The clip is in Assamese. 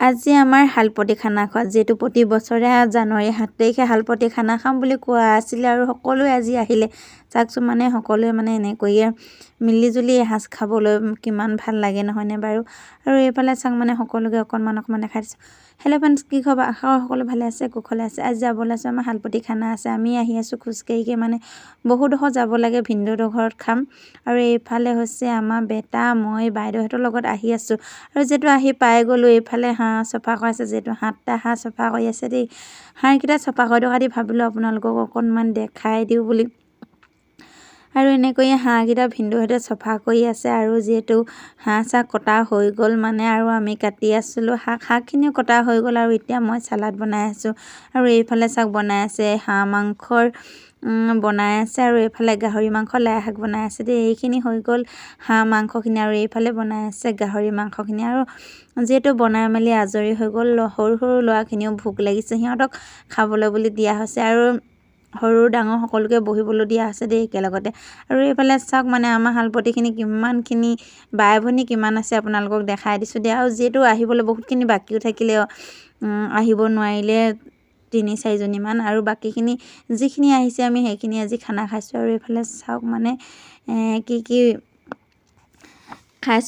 আজি আমাৰ হালপতি খানা খোৱা। যিহেতু প্ৰতি বছৰে জানুৱাৰী 7 তাৰিখে হালপতি খানা খাম বুলি কোৱা আছিলে আৰু সকলোৱে আজি আহিলে। চাওকচোন, মানে সকলোৱে মানে এনেকৈয়ে মিলিজুলি এসাঁজ খাবলৈ কিমান ভাল লাগে, নহয়নে বাৰু? আৰু এইফালে চাওক, মানে সকলোকে অকণমান অকণমান দেখাই দিছোঁ। হেল্ল' ফ্ৰেণ্ডছ, কি খবৰ? আশা কৰোঁ সকলো ভালে আছে, কুশলে আছে। আজি যাব ওলাইছোঁ, আমাৰ হালপতি খানা আছে। আমি আহি আছোঁ খোজকাঢ়িকে, মানে বহুডোখৰ যাব লাগে, ভিনদেউহঁতৰ ঘৰত খাম। আৰু এইফালে হৈছে আমাৰ বেটা, মই বাইদেউহঁতৰ লগত আহি আছোঁ। আৰু যিহেতু আহি পাই গ'লোঁ, এইফালে হাঁহ চফা কৰাইছে। যিহেতু 7টা হাঁহ চফা কৰি আছে দেই। হাঁহকেইটা চফা কৰি থকা দি ভাবিলোঁ আপোনালোকক অকণমান দেখাই দিওঁ বুলি। আৰু এনেকৈয়ে হাঁহকেইটা ভিনদেউহঁতে চফা কৰি আছে। আৰু যিহেতু হাঁহ চাহ কটা হৈ গ'ল মানে, আৰু আমি কাটি আছিলোঁ শাক। শাকখিনিও কটা হৈ গ'ল আৰু এতিয়া মই চালাড বনাই আছোঁ। আৰু এইফালে চাওক, বনাই আছে হাঁহ মাংসৰ বনাই আছে আৰু এইফালে গাহৰি মাংস লাই শাক বনাই আছে দেই। এইখিনি হৈ গ'ল হাঁহ মাংসখিনি আৰু এইফালে বনাই আছে গাহৰি মাংসখিনি। আৰু যিহেতু বনাই মেলি আজৰি হৈ গ'ল, সৰু সৰু ল'ৰাখিনিও ভোক লাগিছে, সিহঁতক খাবলৈ বুলি দিয়া হৈছে। আৰু সৰু ডাঙৰ সকলোকে বহিবলৈ দিয়া হৈছে দেই একেলগতে। আৰু এইফালে চাওক, মানে আমাৰ হালপতিখিনি কিমানখিনি বাই ভনী কিমান আছে, আপোনালোকক দেখাই দিছোঁ দেই। আৰু যিহেতু আহিবলৈ বহুতখিনি বাকীও থাকিলে, আহিব নোৱাৰিলে তিনি চাৰিজনীমান, আৰু বাকীখিনি যিখিনি আহিছে আমি সেইখিনি আজি খানা খাইছোঁ। আৰু এইফালে চাওক, মানে কি কি খাইছোঁ।